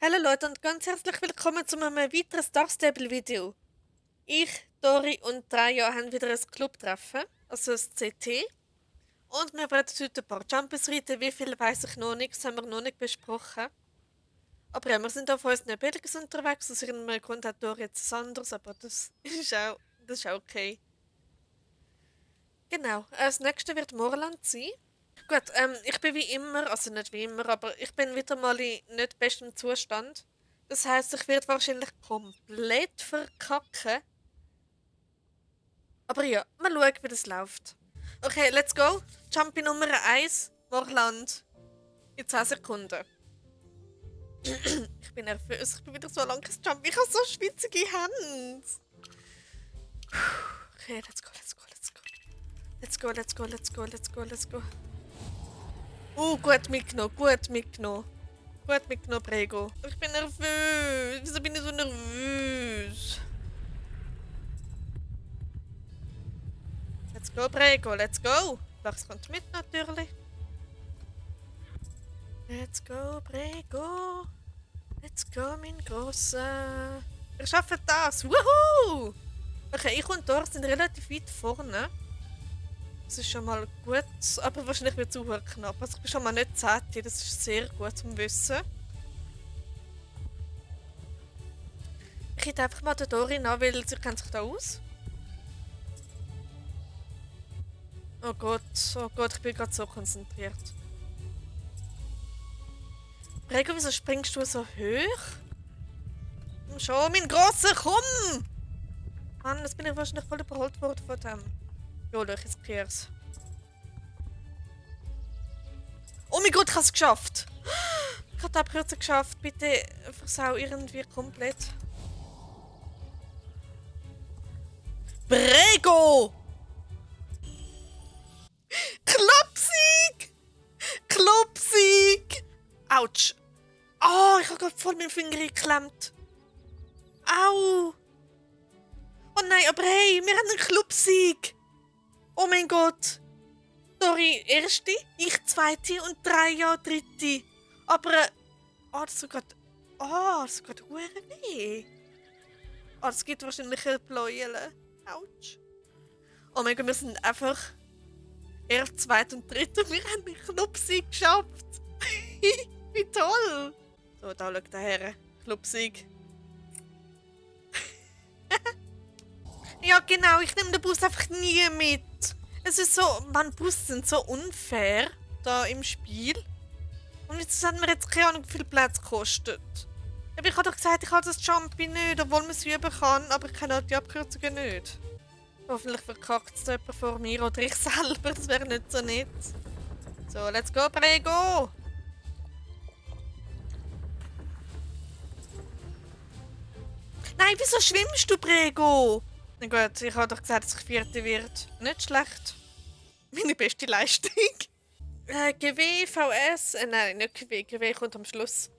Hallo Leute und ganz herzlich willkommen zu einem weiteren Star Stable Video. Ich, Dori und Raya haben wieder ein Clubtreffen, also ein CT. Und wir werden heute ein paar Jumpers reiten. Wie viel weiß ich noch nicht, das haben wir noch nicht besprochen. Aber ja, wir sind auf unseren Billiges unterwegs. Aus irgendeinem Grund hat Dori jetzt was anderes, aber das ist auch okay. Genau, das nächste wird Moorland sein. Gut, ich bin wie immer, also nicht wie immer, aber ich bin wieder mal in nicht bestem Zustand. Das heißt, ich werde wahrscheinlich komplett verkacken. Aber ja, mal schauen, wie das läuft. Okay, let's go. Jumpy Nummer 1, Moorland. In 10 Sekunden. Ich bin nervös, ich bin wieder so lang gejumpt. Ich habe so schwitzige Hände. Okay, let's go, let's go, let's go. Let's go, let's go, let's go, let's go, let's go. Gut mitgenommen, gut mitgenommen. Gut mitgenommen, Prego. Ich bin nervös. Wieso bin ich so nervös? Let's go, Prego, let's go. Lachs kommt mit natürlich. Let's go, Prego. Let's go, mein Grosser. Wir schaffen das. Wuhu! Okay, ich und Dor sind relativ weit vorne. Das ist schon mal gut, aber wahrscheinlich wird es auch knapp. Also ich bin schon mal nicht 10, das ist sehr gut zum Wissen. Ich hätte einfach mal den Dorin an, weil sie kennt sich da aus. Oh Gott, ich bin gerade so konzentriert. Prego, wieso springst du so hoch? Schon, mein Grosser, komm! Mann, jetzt bin ich wahrscheinlich voll überholt worden von dem. Jo, ich riskier's. Oh mein Gott, ich hab's geschafft! Ich hab die Abkürzung geschafft. Bitte versau irgendwie komplett. Prego! Klopsieg! Klopsieg! Autsch! Oh, ich hab gerade voll meinen Finger geklemmt. Au! Oh nein, aber hey, wir haben einen Clubsieg! Oh mein Gott! Dori, erste, ich zweite und Raya dritte. Aber, das tut gerade, das tut gerade weh. Das gibt wahrscheinlich ein Bläuele. Autsch. Oh mein Gott, wir sind einfach erst zweit und dritt und wir haben den Clubsieg geschafft. Wie toll! So, da schaut der Herr. Clubsieg. Ja, genau, ich nehme den Bus einfach nie mit. Es ist so, man, Busse sind so unfair da im Spiel. Und jetzt haben wir jetzt keine Ahnung, wie viel Platz kostet. Aber ich habe doch gesagt, ich habe das Jumpy nicht, obwohl man es üben kann, aber ich kenne halt die Abkürzungen nicht. Hoffentlich verkackt es jemand vor mir oder ich selber, das wäre nicht so nett. So, let's go, Prego! Nein, wieso schwimmst du, Prego? Na gut, ich habe doch gesagt, dass ich Vierte wird. Nicht schlecht. Meine beste Leistung. GW, VS, nein, nicht GW, GW kommt am Schluss.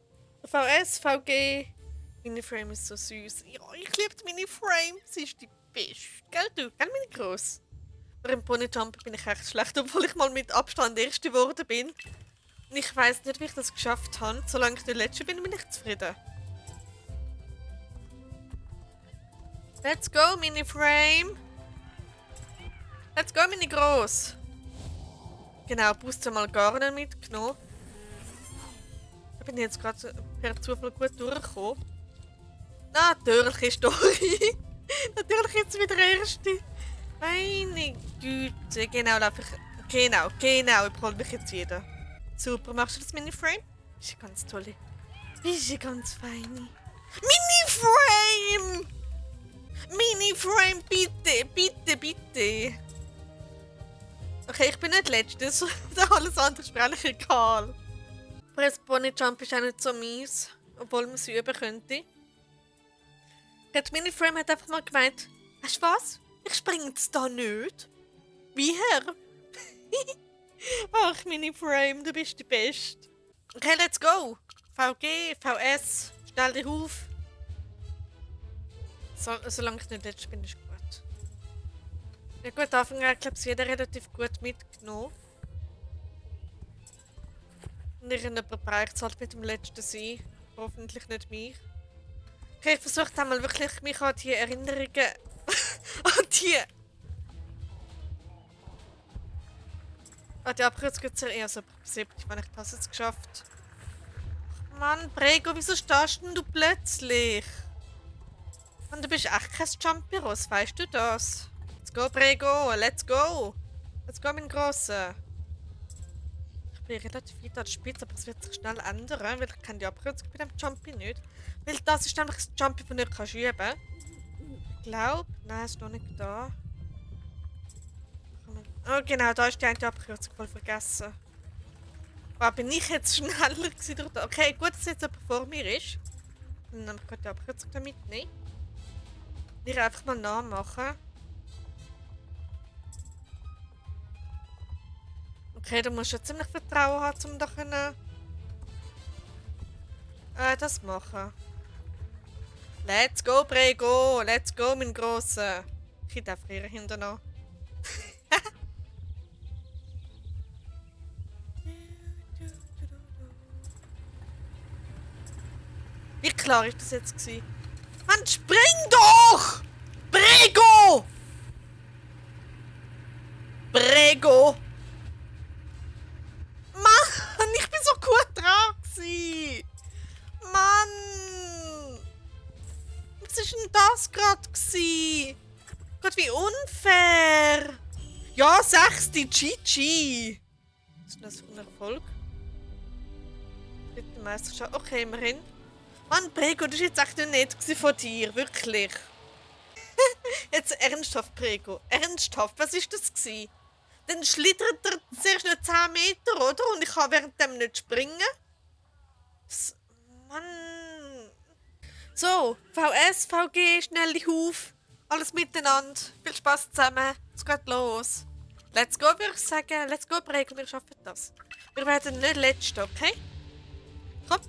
VS, VG, Miniframe ist so süß. Ja, ich liebe die Miniframe, sie ist die beste. Gell du, gell meine Gross? Aber im Ponyjump bin ich echt schlecht, obwohl ich mal mit Abstand Erste geworden bin. Und ich weiss nicht, wie ich das geschafft habe. Solange ich der Letzte bin, bin ich zufrieden. Let's go, Miniframe! Let's go, Mini Gross! Genau, Booster mal gar nicht mitgenommen. Da bin ich jetzt gerade per Zufall gut durchgekommen. Natürlich ist Dori. Natürlich jetzt wieder Erste. Meine Güte. Genau, laufe ich. Genau, überholt mich jetzt wieder. Super, machst du das Miniframe? Ist ja ganz toll. Ist ja ganz fein. Miniframe! Miniframe, bitte, bitte, bitte. Okay, ich bin nicht letztes. Alles andere ist mir eigentlich egal. Aber das Ponyjump ist auch nicht so mies. Obwohl man es üben könnte. Der Miniframe hat einfach mal gemeint, weißt du was? Ich springe jetzt da nicht. Wie her? Ach, Miniframe, du bist die Beste. Okay, let's go. VG, VS, stell dich auf. Solange ich nicht letzt bin, ist gut. Ja gut, Anfang hat, glaube ich, jeder relativ gut mitgenommen. Und irgendjemand bereicht es halt mit dem letzten sein. hoffentlich nicht mich. Okay, ich versuche dann mal wirklich mich an die Erinnerungen... an die Abkürzung zu erinnern. Also, 70, wenn ich das jetzt geschafft. Mann, Prego, wieso stehst denn du plötzlich? Und du bist echt kein Jumpiros, weißt du das? Let's go, Prego, let's go! Let's go, mein Grosser! Ich bin relativ weit an der Spitze, aber es wird sich schnell ändern, weil ich kenne die Abkürzung bei dem Jumpy nicht. Weil das ist nämlich das Jumpy, das du nicht kannst üben. Ich glaube, nein, es ist noch nicht da. Oh genau, da ist die eine Abkürzung voll vergessen. Aber bin ich jetzt schneller gewesen durch da? Okay, gut, dass jetzt jemand vor mir ist. Dann nehme ich gerade die Abkürzung da mitnehmen. Ich einfach mal nachmachen. Okay, du musst ja ziemlich Vertrauen haben, um da das machen. Let's go, Prego! Let's go, mein Grosser! Ich darf frieren hinten noch. Wie klar ist das jetzt gewesen? Mann, spring doch! Prego! Prego! Mann, ich bin so gut dran gewesen! Mann! Was ist denn das gerade gewesen? Gott, wie unfair! Ja, 6. GG! Was ist denn das für ein Erfolg? Dritte Meisterschaft. Okay, immerhin. Mann, Prego, das war jetzt echt nicht nett von dir, wirklich. Jetzt ernsthaft, Prego. Ernsthaft, was war das gewesen? Dann schlittert er zuerst noch 10 Meter, oder? Und ich kann während dem nicht springen. Mann. So, VS, VG, schnell Huf. Alles miteinander. Viel Spaß zusammen. Es geht los. Let's go, würde ich sagen. Let's go, Prego, wir schaffen das. Wir werden nicht Letzte, okay? Komm.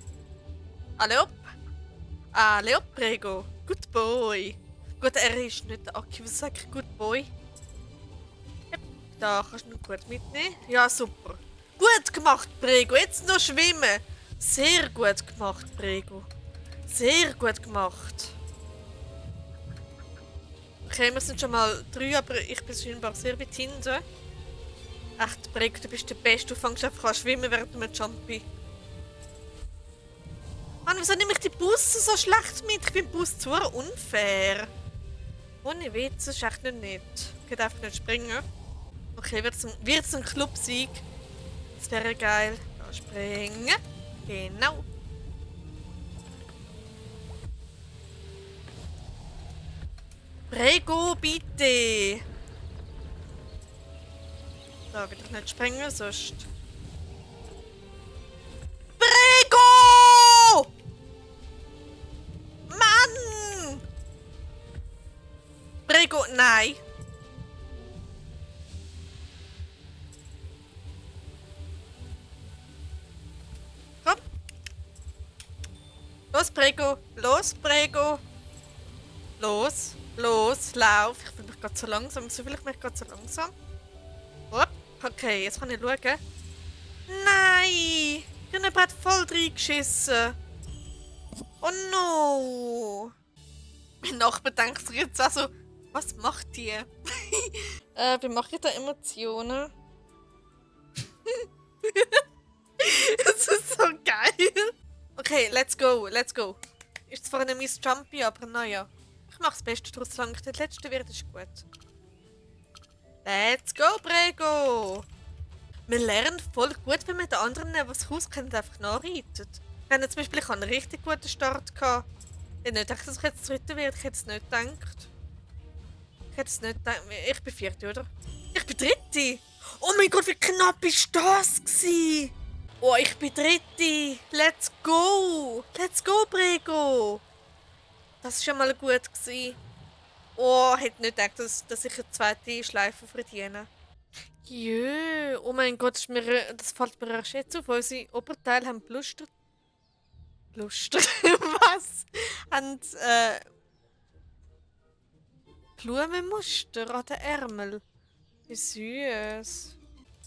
Alle up. Alle up, Prego. Good boy. Gut, er ist nicht der Aki. Was sag ich? Good boy. Yep. Da kannst du noch gut mitnehmen. Ja, super. Gut gemacht, Prego. Jetzt noch schwimmen. Sehr gut gemacht, Prego. Sehr gut gemacht. Okay, wir sind schon mal 3, aber ich bin scheinbar sehr weit hinten. Echt, Prego, du bist der Beste. Du fängst einfach an schwimmen während du Jumpy. Mann, wieso nehme ich die Busse so schlecht mit? Ich bin Bus zu unfair. Ohne Witz, das ist echt nicht nett. Ich kann einfach nicht springen. Okay, wird es ein Clubsieg? Das wäre geil. Ja, springen. Genau. Prego, bitte. Da will ich nicht springen, sonst... Prego! Mann! Prego, nein. Komm. Los, Prego. Los, Prego. Los. Los, lauf. Ich fühle mich gerade so langsam. Wieso fühle ich mich gerade so langsam? Hopp. Okay, jetzt kann ich schauen. Nein! Ich habe voll reingeschissen. Oh no! Mein Nachbar denkt sich jetzt auch so, was macht die? Wie mache ich da Emotionen? Das ist so geil. Okay, let's go, let's go. Ist zwar nicht mein Jumpy, aber naja. Ich mache das Beste daraus, solange ich der Letzte werde, ist gut. Let's go, Prego! Man lernt voll gut, wenn man den anderen, die was rauskennt, einfach nachreitet. Wir haben zum Beispiel einen richtig guten Start gehabt. Ich hätte nicht gedacht, dass ich jetzt Dritte werde. Ich hätte es nicht gedacht. Ich bin Vierte, oder? Ich bin Dritte! Oh mein Gott, wie knapp ist das gewesen? Oh, ich bin Dritte! Let's go! Let's go, Prego! Das war schon mal gut gewesen. Oh, ich hätte nicht gedacht, dass ich eine zweite Schleife verdiene. Jö, oh mein Gott, das fällt mir erst jetzt auf. Unsere Oberteile haben Bluster. Was? Haben Blumenmuster an den Ärmel. Wie süß.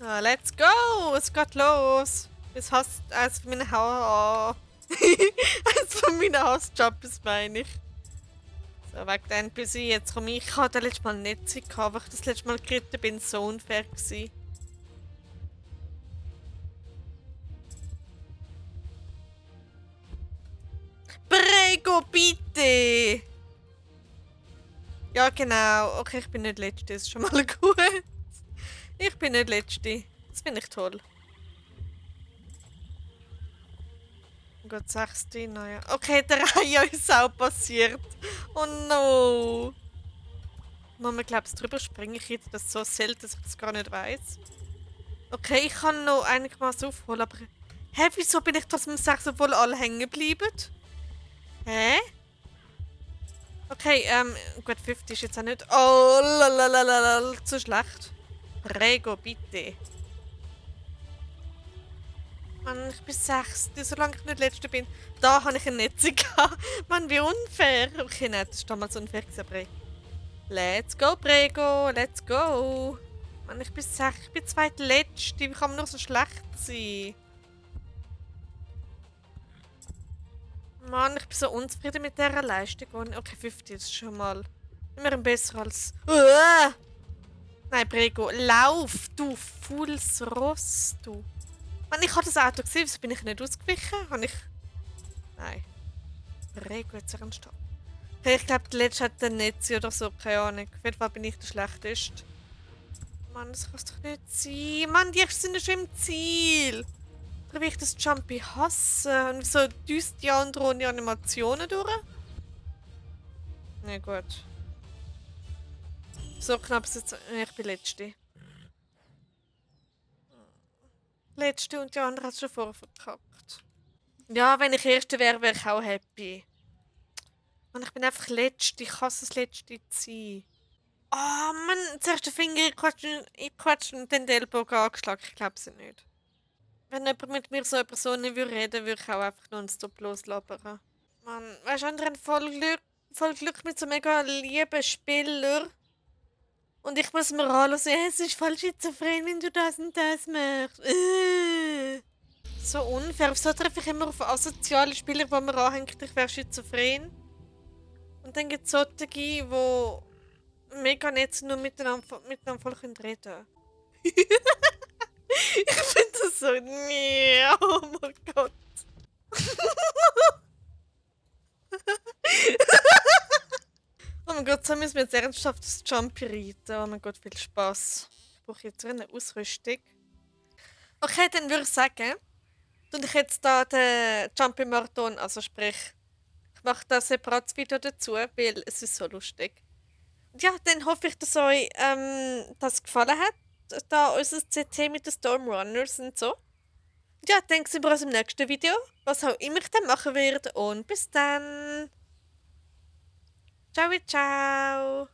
Ah, let's go! Es geht los! Es hasst eins von meinen Haaren an. Eines von meinen Hassjumps meine ich. So, wegen der NPC, jetzt komme ich. Ich hatte das letzte Mal nicht Zeit gehabt, weil ich das letzte Mal geritten bin, so unfair gewesen. Prego, bitte! Ja, genau. Okay, ich bin nicht Letzte, das ist schon mal gut. Ich bin nicht Letzte. Das finde ich toll. Gut, 6. Naja. Okay, der Reihe ist auch passiert. Oh no! Mama, glaubst du, drüber springe ich jetzt das so selten, dass ich das gar nicht weiß. Okay, ich kann noch einigermaßen aufholen, aber. Hä, wieso bin ich das mit 6, obwohl alle hängen bleiben? Hä? Okay, gut, 50 ist jetzt auch nicht. Oh, lalalala, zu schlecht. Prego, bitte. Mann, ich bin 6, solange ich nicht Letzte bin. Da habe ich ein Netz gehabt. Mann, wie unfair. Okay, nein, das ist damals unfair gewesen. Let's go, Prego, let's go. Mann, ich bin 6, ich bin zweitletzte. Wie kann man nur so schlecht sein? Mann, ich bin so unzufrieden mit dieser Leistung. Okay, 50 ist schon mal immerhin besser als. Nein, Prego, lauf, du faules Ross, du. Mann, ich habe das Auto gesehen, wieso bin ich nicht ausgewichen? Habe ich. Nein. Prego, jetzt ernsthaft. Okay, ich glaube, der letzte hat den Netzi oder so, keine Ahnung. Auf jeden Fall bin ich der Schlechteste. Mann, das kann es doch nicht sein. Mann, die sind ja schon im Ziel. Oder wie ich das Jumpy hasse. Und so düst die anderen Animationen durch. Na gut. So knapp ist jetzt. Ich bin Letzte. Letzte und die andere hat schon vorher verkackt. Ja, wenn ich Erste wäre, wäre ich auch happy. Und ich bin einfach Letzte. Ich hasse das Letzte zu sein. Oh Mann, zuerst den Finger eingequetscht und dann den Ellbogen angeschlagen. Ich glaube es nicht. Wenn jemand mit mir so über so nicht reden würde, würde ich auch einfach nonstop loslabern. Mann, weißt du, andere haben voll Glück mit so mega lieben Spieler. Und ich muss mir alles sagen, es ist voll schizophren, wenn du das und das machst. So unfair. Wieso treffe ich immer auf asoziale Spieler, die mir anhängen, ich wäre schizophren? Und dann gibt es solche, die mega nett sind und miteinander voll reden können. Ich finde das so. Nee, oh mein Gott. Oh mein Gott, so müssen wir jetzt ernsthaft das Jumpy reiten. Oh mein Gott, viel Spaß. Ich brauche jetzt eine Ausrüstung. Okay, dann würde ich sagen, tue ich jetzt da den Jumpy Marathon, also sprich, ich mache da ein separates Video dazu, weil es ist so lustig. Ja, dann hoffe ich, dass euch das gefallen hat. Da unser CT mit den Stormrunners und so. Ja, dann sehen wir uns im nächsten Video, was auch immer ich dann machen werde. Und bis dann. Ciao, ciao.